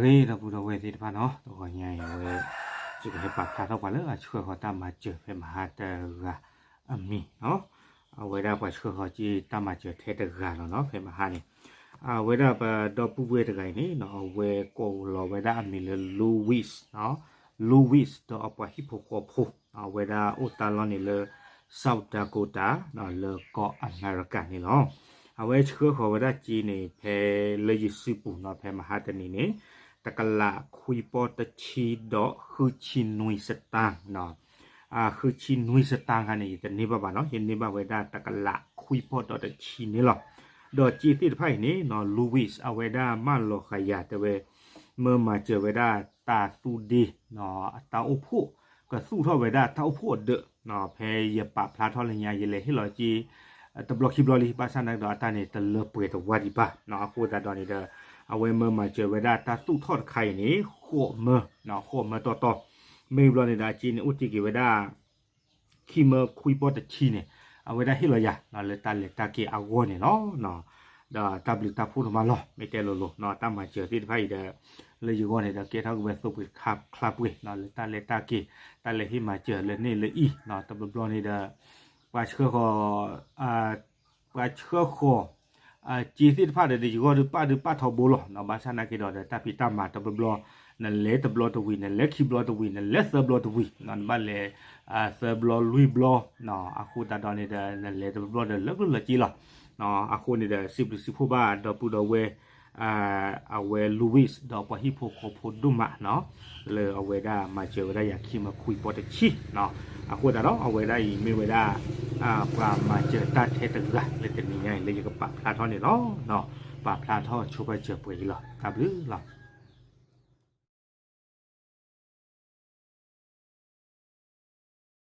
ဂ့ၤ ဒီပုၢ်ဒီဝဲၢ်သ့ၣ်တဖၣ်နီၤ, တဂီၤညါအံၤဝဲ ယကဟဲပာ်ဖျါထီၣ်ပှၤလၢအဆှၢဃီၤတၢ်မၤစၢၤဖဲမဟါတဂၤအမံၤနီၤ, အဝဲဒၣ်ပှၤဆှၢဃီၤက့ၤတၢ်မၤစၢၤထဲတဂၤလီၤနီၤ ဖဲမဟါန့ၣ်, အဝဲဒၣ်ပဒီပုၢ်ဝဲၢ်တဂၤအံၤန့ၣ်နီၤ အဝဲကိးလီၤဝဲဒၣ်အမံၤလၢ Louis နီၤ, Louis ဒီးအပှၤဟံၣ်ဖိဃီဖိ အဝဲဒၣ်အိၣ်တၢ်လီၢ်န့ၣ်လၢ South Dakota လၢကီၢ်အမဲရကၤန့ၣ်လီၤ. အဝဲဆှၢဃီၤဝဲဒၣ်က့ၤန့ၣ် ဖဲလၢယစုပူၤနီၤ ဖဲမဟါတနံၤန့ၣ် တကလးခွံပီၢ်တဆံဒီးဃုဆံနွံစတၢၣ်နီၤ, ဃုဆံနွံစတၢၣ်ခါန့ၣ် ယတန့ၢ်ဘၣ်ဘၣ်နီၤ, ယန့ၢ်ဘၣ်ဝဲဒၣ်တကလးခွံပီၢ်ဒီးတဆံန့ၣ်လီၤ. ဒီးက့ၤသ့ၣ်တဖၣ်အံၤန့ၣ်နီၤ Louis အဝဲဒၣ်မၢလီၤဃာ်ယၤတဲဝဲ မၢမၤစၢၤဝဲဒၣ်တၢ်သူၣ်ဒ့ တၢ်အိၣ်ဖှိၣ် ကသူၣ်ထီၣ်ဝဲဒၣ်တၢ်အိၣ်ဖှိၣ်အဒၢး ဖဲယပာ်ဖျါထီၣ်လၢညါ ယလဲၤဟ့ၣ်လီၤက့ၤ တဘျီခံဘျီလံ ဘၣ်ဆၣ်နာ်က့ဒီးအတၢ်န့ၣ် တလၢပှဲၤတဝၢ်ဒံးဘၣ်နီၤ, အဃိသတးဒီးန့ၣ်ဒီး အဝဲမၢမၤစၢၤဝဲဒၣ်တၢ်သူၣ်ထီၣ်တခါအံၤန့ၣ် ဃိးမၢ, ဃိးမၢတီတီ, မ့ၢ်ဘျီန့ၣ်ဒီးအက့ၤန့ၣ် အိၣ်တ့ၢ်က့ၤဝဲဒၣ် ခံမၢခွံပီၢ်တဆံန့ၣ် အဝဲဒၣ်ဟ့ၣ်လီၤယၤ လၢတၢ်လဲၤတၢ်က့ၤအဂီၢ်န့ၣ်လီၤ. ဒီးတၢ်ဘျုးတၢ်ဖှိၣ်ဒိၣ်မးလီၤ မ့ၢ်တဲလိၤလိၤနီၤ, တၢ်မၤစၢၤသ့ၣ်တဖၣ်အံၤဒီး လၢယဂီၢ်န့ၣ်ဒီး ကဲထီၣ်က့ၤဝဲသိပှ့ၤခါချါပှ့ၤနီၤ, လၢတၢ်လဲၤတၢ်က့ၤ တၢ်လဲၤဟ့ၣ်မၤစၢၤလၢန့ၣ်လၢအံၤနီၤ, တဘျီဘျီန့ၣ်ဒီး ပှၤဆှၢဃီၤ ပှၤဆှၢဃီၤ က့ၤသ့ၣ်တဖၣ်ဒီး ယဂီၢ်ဒီးပၢ်ဒီးပၢ်ထီဘိလီၤနီၤ, ဘၣ်ဆၣ်နာ်က့ဒီး တၢ်ဖံးတၢ်မၤတဘျီဘျီ နလဲၤတဘျီတဝံၤ နလဲၤခံဘျီတဝံၤ နလဲၤသၢဘျီတဝံၤနီၤ, နဘၣ်လဲၤ သၢဘျီလွံၢ်ဘျီနီၤ, အဃိသတးဒီးန့ၣ်ဒီး နလဲၤတဘျီဘျီဒီးလၢကျိၣ်လၢစ့လီၤ. အဃိန့ၣ်ဒီး စံးဘျုးစံးဖှိၣ်ဘၣ်ဒီပုၢ်ဒီဝဲၢ် အဝဲ Louis ဒီးပှၤဟံၣ်ဖိဃီဖိဒိၣ်မးနီၤ, လၢအဝဲဒၣ်မၤစၢၤဝဲဒၣ်ယၤခံမၢခွံပီၢ်တဆံနီၤ, အဃိသတးဒီး အဝဲဒၣ်အံၤမ့ၢ်ဝဲဒၣ် ပှၤမၤစၢၤတၢ်ထဲတဂၤလၢတနံၤညါအံၤ လၢယကပာ်ဖျါထီၣ်န့ၣ်လီၤ. ပာ်ဖျါထီၣ်ဆိပာ်စၢၤပှဲၤအံၤလီၤ. တၢ်ဘျုးလီၤ.